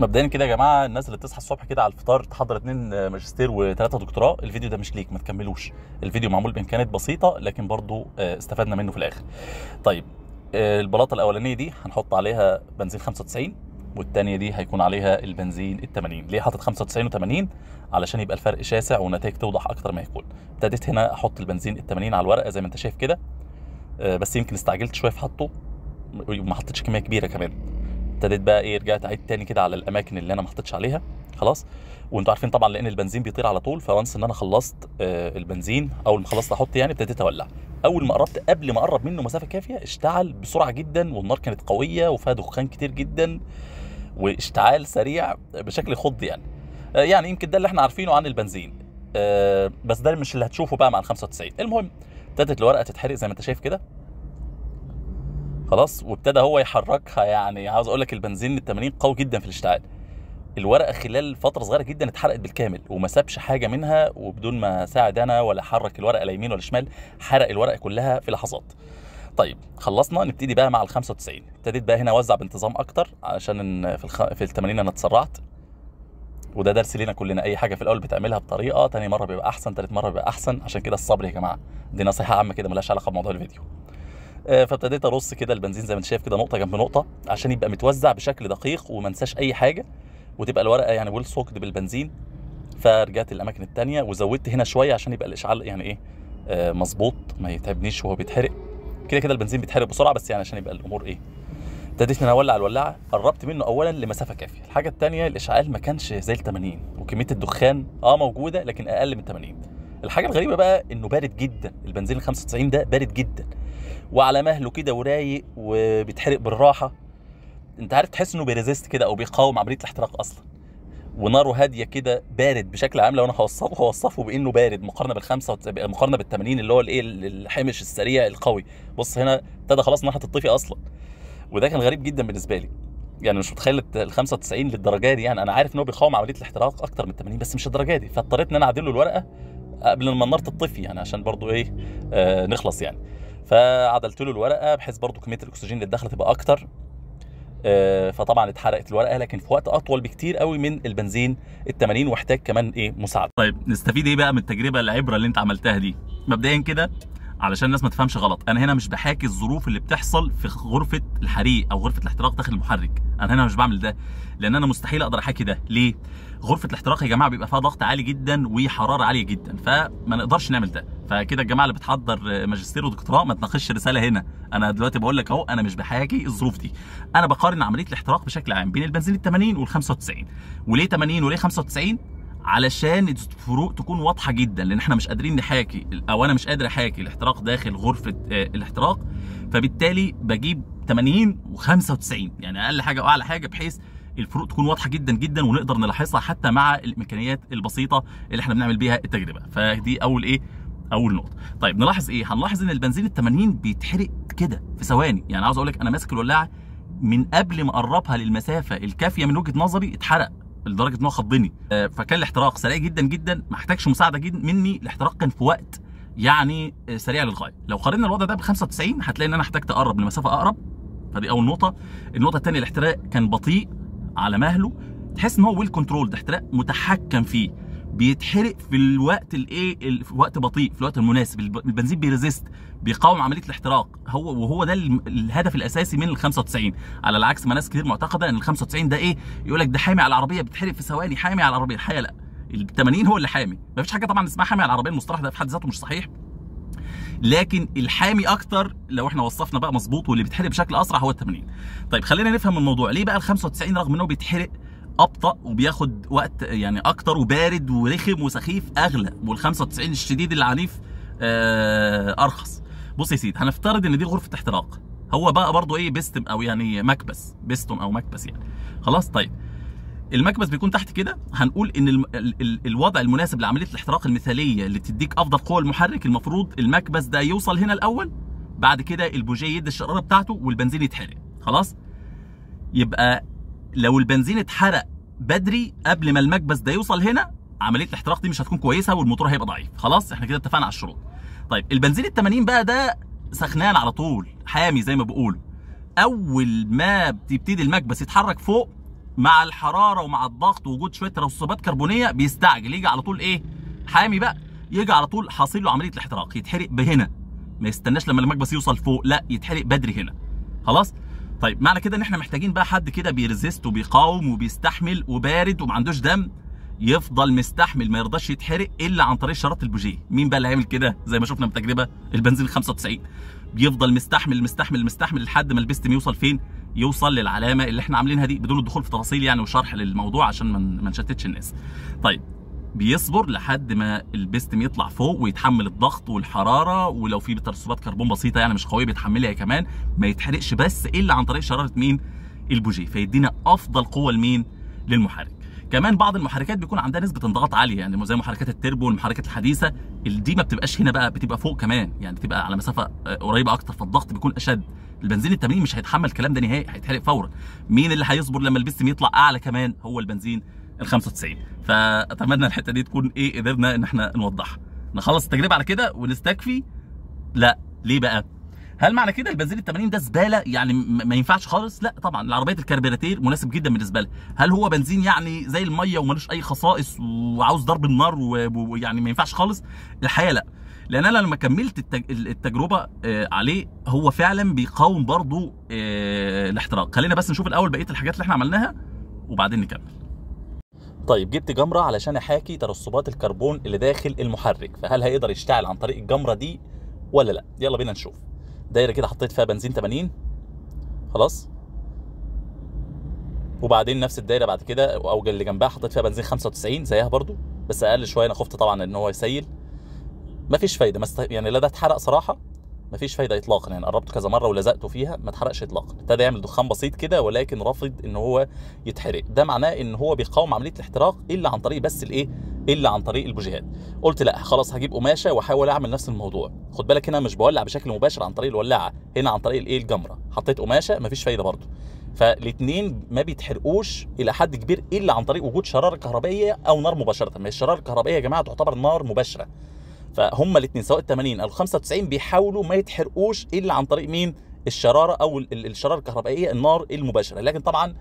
مبدئيا كده يا جماعة، الناس اللي بتصحى الصبح كده على الفطار تحضر 2 ماجستير و3 دكتوراه، الفيديو ده مش ليك، ما تكملوش. الفيديو معمول بامكانيات بسيطة، لكن برضو استفدنا منه في الاخر. طيب البلاطه الاولانية دي هنحط عليها بنزين 95، والثانية دي هيكون عليها البنزين ال 80. ليه حاطط 95 و80؟ علشان يبقى الفرق شاسع والنتائج توضح اكتر ما يكون. ابتديت هنا احط البنزين ال 80 على الورقة زي ما انت شايف كده، بس يمكن استعجلت شوية في حطه وما حطيتش كمية كبيرة كمان. ابتديت بقى ايه، رجعت اعيد تاني كده على الاماكن اللي انا ما حطيتش عليها. خلاص، وانتوا عارفين طبعا لان البنزين بيطير على طول، ف once ان انا خلصت البنزين، اول ما خلصت احط يعني ابتديت اولع. اول ما قربت، قبل ما اقرب منه مسافة كافيه، اشتعل بسرعة جدا، والنار كانت قوية وفيها دخان كتير جدا واشتعال سريع بشكل خض يعني. يعني يمكن ده اللي احنا عارفينه عن البنزين، بس ده مش اللي هتشوفه بقى مع ال 95. المهم ابتدت الورقة تتحرق زي ما انت شايف كده. خلاص، وابتدى هو يحركها. يعني عاوز اقول لك البنزين ال 80 قوي جدا في الاشتعال. الورقة خلال فترة صغيرة جدا اتحرقت بالكامل وما سابش حاجة منها، وبدون ما ساعد انا ولا حرك الورقة لا يمين ولا شمال، حرق الورقة كلها في لحظات. طيب خلصنا، نبتدي بقى مع ال 95. ابتديت بقى هنا اوزع بانتظام اكتر، عشان في ال 80 انا اتسرعت، وده درس لينا كلنا، اي حاجة في الاول بتعملها بطريقة، تاني مرة بيبقى احسن، تالت مرة بيبقى احسن. عشان كده الصبر يا جماعة، دي نصيحة عامة كده ملهاش علاقة بموضوع الفيديو. فابتديت ارص كده البنزين زي ما انت شايف كده، نقطة جنب نقطة، عشان يبقى متوزع بشكل دقيق وما انساش اي حاجة، وتبقى الورقة يعني well soaked بالبنزين. فرجعت الاماكن الثانية وزودت هنا شوية عشان يبقى الاشعال يعني ايه مظبوط، ما يتعبنيش وهو بيتحرق. كده كده البنزين بيتحرق بسرعة، بس يعني عشان يبقى الامور ايه. ابتديت ان انا اولع الولاعه، قربت منه اولا لمسافة كافيه. الحاجة الثانية الاشعال ما كانش زي ال 80، وكمية الدخان موجودة لكن اقل من 80. الحاجة الغريبة بقى انه بارد جدا، البنزين ال 95 ده بارد جدا وعلى مهله كده ورايق وبيتحرق بالراحة. انت عارف تحس انه بي resist كده او بيقاوم عملية الاحتراق اصلا، وناره هادية كده، بارد بشكل عام. لو انا هوصفه بانه بارد مقارنة مقارنة بال 80 اللي هو الايه الحمش السريع القوي. بص هنا ابتدى خلاص ناحية تطفي اصلا، وده كان غريب جدا بالنسبة لي. يعني مش متخيل ال 95 للدرجة دي. يعني انا عارف ان هو بيقاوم عملية الاحتراق اكتر من 80، بس مش الدرجة دي. فاضطريت ان انا اعدل له الورقة قبل ما النار تطفي، يعني عشان برضو ايه نخلص يعني. فعدلت له الورقة بحيث برضو كمية الاكسجين اللي داخله تبقى اكتر. فطبعا اتحرقت الورقة، لكن في وقت اطول بكتير قوي من البنزين ال 80، واحتاج كمان ايه مساعدة. طيب نستفيد ايه بقى من التجربة العبرة اللي انت عملتها دي؟ مبدئيا كده علشان الناس ما تفهمش غلط، انا هنا مش بحاكي الظروف اللي بتحصل في غرفة الحريق او غرفة الاحتراق داخل المحرك. انا هنا مش بعمل ده، لان انا مستحيل اقدر احاكي ده. ليه؟ غرفة الاحتراق يا جماعة بيبقى فيها ضغط عالي جدا وحرارة عالية جدا، فما نقدرش نعمل ده. فكده الجماعة اللي بتحضر ماجستير ودكتوراه ما تناقشش رسالة هنا. انا دلوقتي بقول لك اهو، انا مش بحاكي الظروف دي، انا بقارن عملية الاحتراق بشكل عام بين البنزين ال 80 وال 95. وليه 80 وليه 95؟ علشان الفروق تكون واضحة جدا، لان احنا مش قادرين نحاكي، او انا مش قادر احاكي الاحتراق داخل غرفة الاحتراق، فبالتالي بجيب 80 و95، يعني اقل حاجة واعلى حاجة، بحيث الفروق تكون واضحة جدا جدا ونقدر نلاحظها حتى مع الامكانيات البسيطة اللي احنا بنعمل بيها التجربة. فدي اول ايه، اول نقطة. طيب نلاحظ ايه؟ هنلاحظ ان البنزين ال 80 بيتحرق كده في ثواني. يعني عاوز اقول لك انا ماسك الولاعه من قبل ما اقربها للمسافه الكافيه من وجهه نظري اتحرق لدرجة ان هو خضني. فكان الاحتراق سريع جدا جدا، ما احتاجش مساعدة جدا مني، الاحتراق كان في وقت يعني سريع للغاية. لو قارنا الوضع ده ب 95 هتلاقي ان انا احتاجت اقرب لمسافة اقرب. فدي اول نقطة. النقطة الثانية الاحتراق كان بطيء على مهله، تحس ان هو well control، ده احتراق متحكم فيه، بيتحرق في الوقت الايه، في وقت بطيء، في الوقت المناسب. البنزين بي resist، بيقاوم عملية الاحتراق، هو وهو ده الهدف الاساسي من ال 95. على العكس ما ناس كتير معتقده ان ال 95 ده ايه، يقول لك ده حامي على العربية، بتحرق في ثواني، حامي على العربية. الحقيقة لا، ال 80 هو اللي حامي. ما فيش حاجة طبعا اسمها حامي على العربية، المصطلح ده في حد ذاته مش صحيح، لكن الحامي اكتر لو احنا وصفنا بقى مظبوط، واللي بيتحرق بشكل اسرع هو ال 80. طيب خلينا نفهم الموضوع ليه بقى ال 95 رغم انه بيتحرق ابطا وبياخد وقت يعني اكتر وبارد ورخم وسخيف اغلى، وال 95 الشديد العنيف ارخص. بص يا سيدي، هنفترض ان دي غرفة احتراق، هو بقى برضو ايه بيستم او يعني مكبس، بيستون او مكبس يعني. خلاص طيب المكبس بيكون تحت كده. هنقول ان الوضع المناسب لعملية الاحتراق المثالية اللي تديك افضل قوة المحرك، المفروض المكبس ده يوصل هنا الاول، بعد كده البوجيه يدي الشرارة بتاعته والبنزين يتحرق. خلاص يبقى لو البنزين اتحرق بدري قبل ما المكبس ده يوصل هنا، عملية الاحتراق دي مش هتكون كويسة والموتور هيبقى ضعيف. خلاص احنا كده اتفقنا على الشروط. طيب البنزين ال 80 بقى ده سخنان على طول، حامي زي ما بيقولوا. اول ما بتبتدي المكبس يتحرك فوق، مع الحرارة ومع الضغط ووجود شوية ترسبات كربونيه بيستعجل، يجي على طول ايه؟ حامي بقى، يجي على طول حاصل له عملية الاحتراق، يتحرق بهنا، ما يستناش لما المكبس يوصل فوق، لا يتحرق بدري هنا. خلاص؟ طيب معنى كده ان احنا محتاجين بقى حد كده بي resist وبيقاوم وبيستحمل وبارد وما عندوش دم، يفضل مستحمل ما يرضاش يتحرق الا عن طريق شرارة البوجيه. مين بقى اللي هيعمل كده؟ زي ما شفنا من تجربه البنزين 95، بيفضل مستحمل مستحمل مستحمل لحد ما البستم يوصل فين؟ يوصل للعلامة اللي احنا عاملينها دي، بدون الدخول في تفاصيل يعني وشرح للموضوع عشان ما نشتتش الناس. طيب بيصبر لحد ما البستم يطلع فوق ويتحمل الضغط والحرارة، ولو في ترسبات كربون بسيطة يعني مش قوية بيتحملها كمان، ما يتحرقش بس الا عن طريق شراره مين؟ البوجيه، فيدينا افضل قوة لمين؟ للمحرك. كمان بعض المحركات بيكون عندها نسبه انضغاط عالية، يعني زي محركات التربو والمحركات الحديثة، دي ما بتبقاش هنا بقى، بتبقى فوق كمان، يعني بتبقى على مسافة قريبه اكتر، فالضغط بيكون اشد. البنزين ال 80 مش هيتحمل الكلام ده نهائي، هيتحرق فورا. مين اللي هيصبر لما البستم يطلع اعلى كمان؟ هو البنزين ال 95. فاتمنى الحتة دي تكون ايه قدرنا ان احنا نوضحها. نخلص التجربة على كده ونستكفي؟ لا، ليه بقى؟ هل معنى كده البنزين ال 80 ده زبالة يعني ما ينفعش خالص؟ لا طبعا، العربيات الكربيراتير مناسب جدا بالنسبة لها. هل هو بنزين يعني زي المية ومالوش اي خصائص وعاوز ضرب النار ويعني ما ينفعش خالص؟ الحقيقة لا، لان انا لما كملت التجربة عليه هو فعلا بيقاوم برضو الاحتراق. خلينا بس نشوف الاول بقية الحاجات اللي احنا عملناها وبعدين نكمل. طيب جبت جمرة علشان احاكي ترسبات الكربون اللي داخل المحرك، فهل هيقدر يشتعل عن طريق الجمرة دي ولا لا؟ يلا بينا نشوف. دايرة كده حطيت فيها بنزين 80، خلاص، وبعدين نفس الدايرة بعد كده او اللي جنبها حطيت فيها بنزين 95 زيها برضو بس اقل شوية، انا خفت طبعا ان هو يسيل. مفيش فايده، يعني لا ده اتحرق صراحة، مفيش فايده اطلاقا، يعني قربته كذا مرة ولزقته فيها ما اتحرقش اطلاقا، ابتدى يعمل دخان بسيط كده ولكن رافض ان هو يتحرق. ده معناه ان هو بيقاوم عملية الاحتراق الا عن طريق بس الايه؟ الا عن طريق البوجيهات. قلت لا خلاص هجيب قماشة واحاول اعمل نفس الموضوع. خد بالك هنا مش بولع بشكل مباشر عن طريق الولاعه، هنا عن طريق الايه؟ الجمرة. حطيت قماشة مفيش فايده برضه. فالاثنين ما بيتحرقوش الى حد كبير الا عن طريق وجود شراره كهربائية او نار مباشرة. ما الشرارة الكهربائية يا جماعة تعتبر نار مباشرة، فهم الاثنين سواء ال 80 او ال 95 بيحاولوا ما يتحرقوش الا عن طريق مين؟ الشرارة او الشرارة الكهربائية، النار المباشرة. لكن طبعا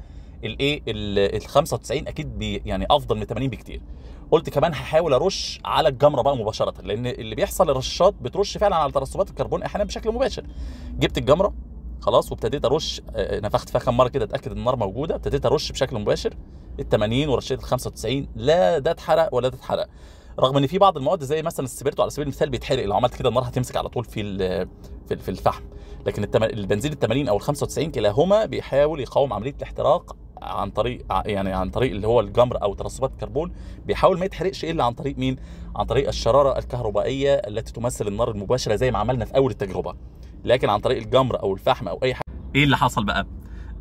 الايه ال 95 اكيد يعني افضل من 80 بكتير. قلت كمان هحاول ارش على الجمرة بقى مباشرة، لان اللي بيحصل الرشاشات بترش فعلا على ترسبات الكربون احيانا بشكل مباشر. جبت الجمرة خلاص وابتديت ارش، نفخت فيها كام مرة كده اتاكد ان النار موجودة، ابتديت ارش بشكل مباشر ال 80 ورشيت ال 95، لا ده اتحرق ولا ده اتحرق. رغم ان في بعض المواد زي مثلا السبيرتو على سبيل المثال بيتحرق، لو عملت كده النار هتمسك على طول في الفحم. لكن البنزين ال 80 او ال 95 كلاهما بيحاول يقاوم عملية الاحتراق عن طريق يعني عن طريق اللي هو الجمر او ترسبات الكربون، بيحاول ما يتحرقش الا عن طريق مين؟ عن طريق الشرارة الكهربائية التي تمثل النار المباشرة زي ما عملنا في اول التجربة. لكن عن طريق الجمر او الفحم او اي حاجة. ايه اللي حصل بقى؟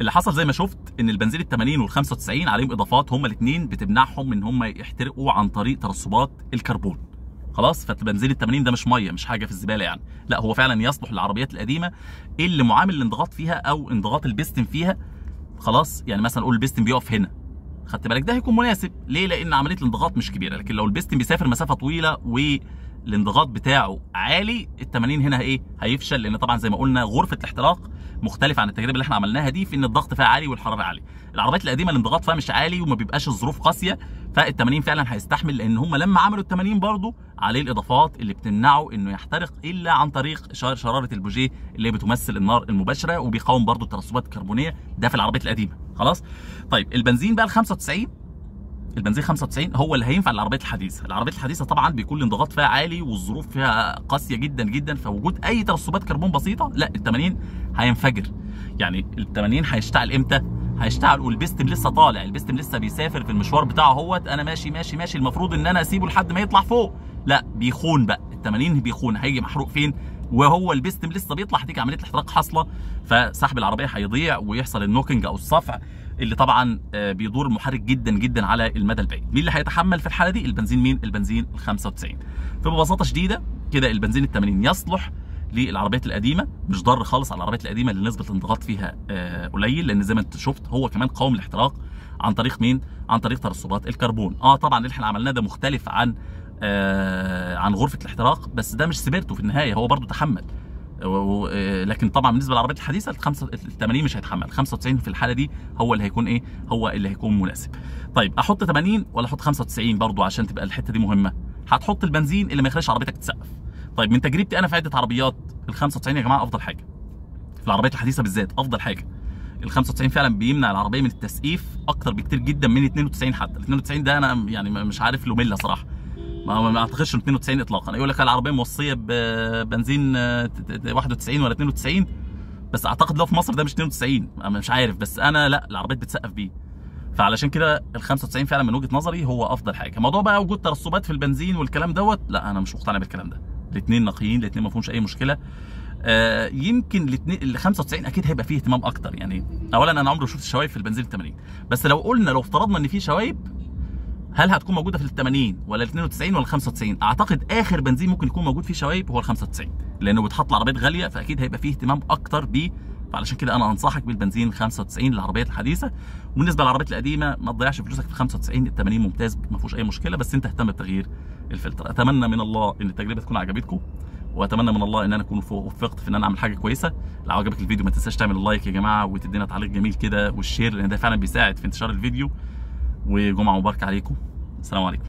اللي حصل زي ما شفت ان البنزين ال 80 وال 95 عليهم اضافات هما الاثنين بتمنعهم ان هما يحترقوا عن طريق ترسبات الكربون. خلاص، فالبنزين ال 80 ده مش مية، مش حاجة في الزبالة يعني، لا هو فعلا يصلح للعربيات القديمة اللي معامل الانضغاط فيها او انضغاط البستم فيها خلاص، يعني مثلا قول البستم بيقف هنا، خدت بالك، ده هيكون مناسب. ليه؟ لان عملية الانضغاط مش كبيرة. لكن لو البستم بيسافر مسافة طويلة والانضغاط بتاعه عالي، ال 80 هنا ايه؟ هيفشل، لان طبعا زي ما قلنا غرفة الاحتراق مختلفة عن التجربة اللي احنا عملناها دي في ان الضغط فيها عالي والحرارة عالية. العربيات القديمة الانضغاط فيها مش عالي وما بيبقاش الظروف قاسية، فال 80 فعلا هيستحمل، لان هم لما عملوا ال 80 برضه عليه الاضافات اللي بتمنعه انه يحترق الا عن طريق شراره البوجيه اللي بتمثل النار المباشرة، وبيقاوم برضه الترسبات الكربونيه، ده في العربيات القديمة. خلاص؟ طيب البنزين بقى ال 95، البنزين 95 هو اللي هينفع للعربيات الحديثة. العربيات الحديثة طبعا بيكون الانضغاط فيها عالي والظروف فيها قاسية جدا جدا، فوجود اي ترسبات كربون بسيطة لا، ال 80 هينفجر. يعني ال 80 هيشتعل امتى؟ هيشتعل والبستم لسه طالع، البستم لسه بيسافر في المشوار بتاعه اهوت، انا ماشي ماشي ماشي، المفروض ان انا اسيبه لحد ما يطلع فوق، لا بيخون بقى، ال 80 بيخون، هيجي محروق فين؟ وهو البستم لسه بيطلع، هتيجي عملية الاحتراق حاصله، فسحب العربية هيضيع ويحصل ال knocking او الصفع اللي طبعا بيدور المحرك جدا جدا على المدى البعيد. مين اللي هيتحمل في الحالة دي؟ البنزين. مين؟ البنزين ال 95. فببساطه شديدة كده البنزين ال 80 يصلح للعربيات القديمة، مش ضار خالص على العربيات القديمة اللي نسبه الانضغاط فيها قليل، لان زي ما انت شفت هو كمان قاوم الاحتراق عن طريق مين؟ عن طريق ترسبات الكربون. طبعا اللي احنا عملناه ده مختلف عن عن غرفة الاحتراق، بس ده مش سبيرتو في النهاية، هو برضو تحمل. لكن طبعا بالنسبة للعربيات الحديثة ال 80 مش هيتحمل، 95 في الحالة دي هو اللي هيكون ايه؟ هو اللي هيكون مناسب. طيب احط 80 ولا احط 95 برضو عشان تبقى الحتة دي مهمة؟ هتحط البنزين اللي ما يخليش عربيتك تسقف. طيب من تجربتي انا في عده عربيات، ال 95 يا جماعة افضل حاجة في العربيات الحديثة بالذات، افضل حاجة. ال 95 فعلا بيمنع العربية من التسقيف اكتر بكتير جدا من 92. حتى ال 92 ده انا يعني مش عارف له ملة صراحة، ما اعتقدش 92 اطلاقا. يقول لك العربية موصيه ببنزين 91 ولا 92، بس اعتقد لو في مصر ده مش 92، انا مش عارف، بس انا لا العربيات بتسقف بيه. فعلشان كده ال 95 فعلا من وجهه نظري هو افضل حاجة. موضوع بقى وجود ترسبات في البنزين والكلام دوت، لا انا مش مقتنع بالكلام ده. الاثنين نقيين، الاثنين ما فيهمش اي مشكلة. يمكن الاثنين ال 95 اكيد هيبقى فيه اهتمام اكتر. يعني اولا انا عمري ما شفت شوايب في البنزين 80، بس لو قلنا لو افترضنا ان في شوايب، هل هتكون موجودة في ال 80 ولا ال 92 ولا ال 95؟ اعتقد اخر بنزين ممكن يكون موجود فيه شوايب هو ال 95، لانه بيتحط العربيات غالية، فاكيد هيبقى فيه اهتمام اكتر بيه. فعلشان كده انا انصحك بالبنزين 95 للعربيات الحديثة. وبالنسبة للعربيات القديمة ما تضيعش فلوسك في 95، ال 80 ممتاز ما فيهوش اي مشكلة، بس انت اهتم بتغيير الفلتر. اتمنى من الله ان التجربة تكون عجبتكم، واتمنى من الله ان انا اكون وفقت في ان انا اعمل حاجة كويسة. لو عجبك الفيديو ما تنساش تعمل like يا جماعة، وتدينا تعليق جميل كده، وال share، لان ده فعلا بيساعد في انتشار الفيديو. وجمعه مباركة عليكم، السلام عليكم.